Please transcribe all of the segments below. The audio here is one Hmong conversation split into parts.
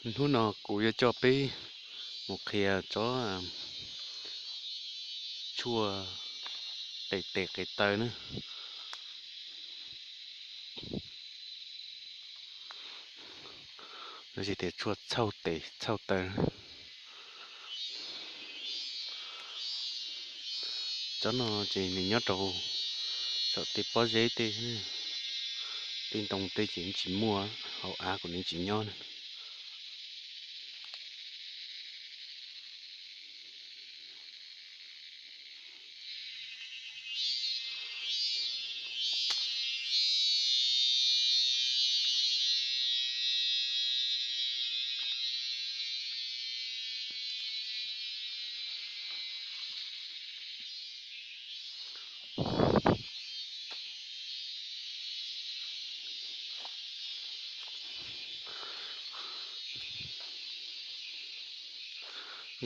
Hnub no kuv yuav coj peb mus qhia tsob tshuaj qis tes qis taw na. Lawv hais tias tshuaj txhauj tes txhauj taw. Tsob no ces nws nyob rau saum tej pob zeb tej, tej ntoo tej ces tsis muaj, hauv av kuj nws tsis nyob na.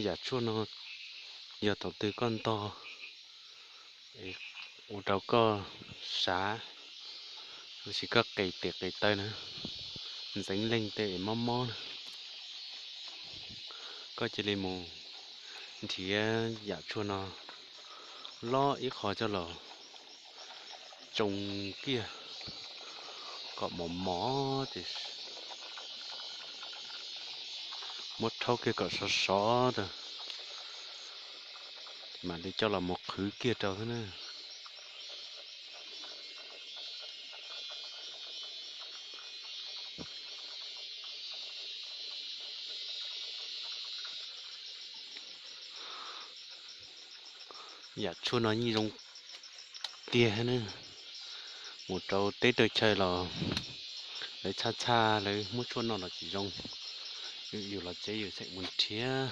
Yam tshuaj no yog thaum twg koj ntog ua rau koj sav, los sis koj qis tes qis taw na, ntxeev leeg tej es mob mob na, koj cia li mus nrhiav yam tshuaj no lob ib qho coj los tsoo kiag kom mos mos ces muab rhaub kiag kom sov sov tas, mam li coj los mus qhwv kiag rau xwb na. Yam tshuaj no yeej zoo tiag na, mus rau teb rau chaw los lawv txhaj txhaj lawv muab tshuaj no los tsis zoo, yus los tsev yus tseem mus nrhiav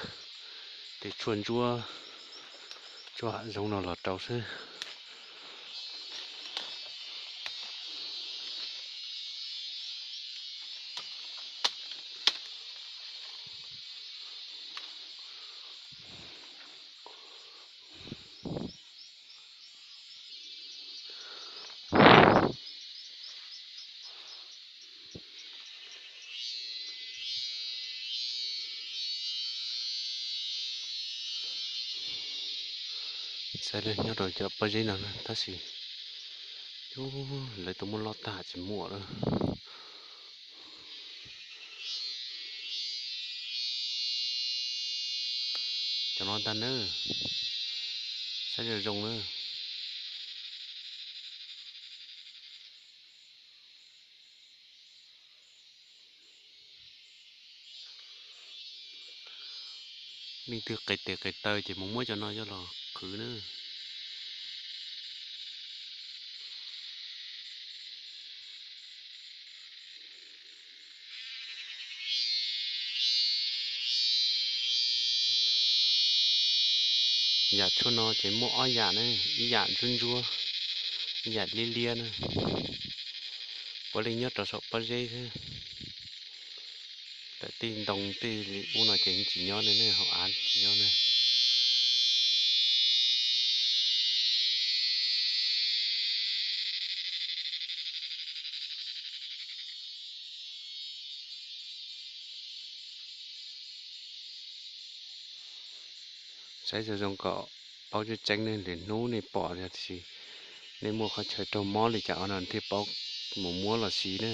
tej tshuaj ntsuab, tshuaj hav zoov no los rau xwb. Saib nyob rau cov pob zeb no tab sis lawv twb muab lob tag tsis muaj lawm. Cov no ntag na, saib zoo zoo na. Leej twg qis tes qis taw ces mus muab cov no coj los qhwv na. Yam tshuaj no ces muaj ob yam ne, ib yam ntsuab ntsuab, ib yam liab liab na. Puav leej nyob rau saum pob zeb xwb. Tej ntoo tej ub no ces tsis nyob ne, hauv av tsis nyob ne. Saib zoo zoo kom paub tseeb tseeb ne, lwm hnub nej pom tiam sis nej muaj qhov chaw raug mob li cas no thiaj paub mus muab los siv ne.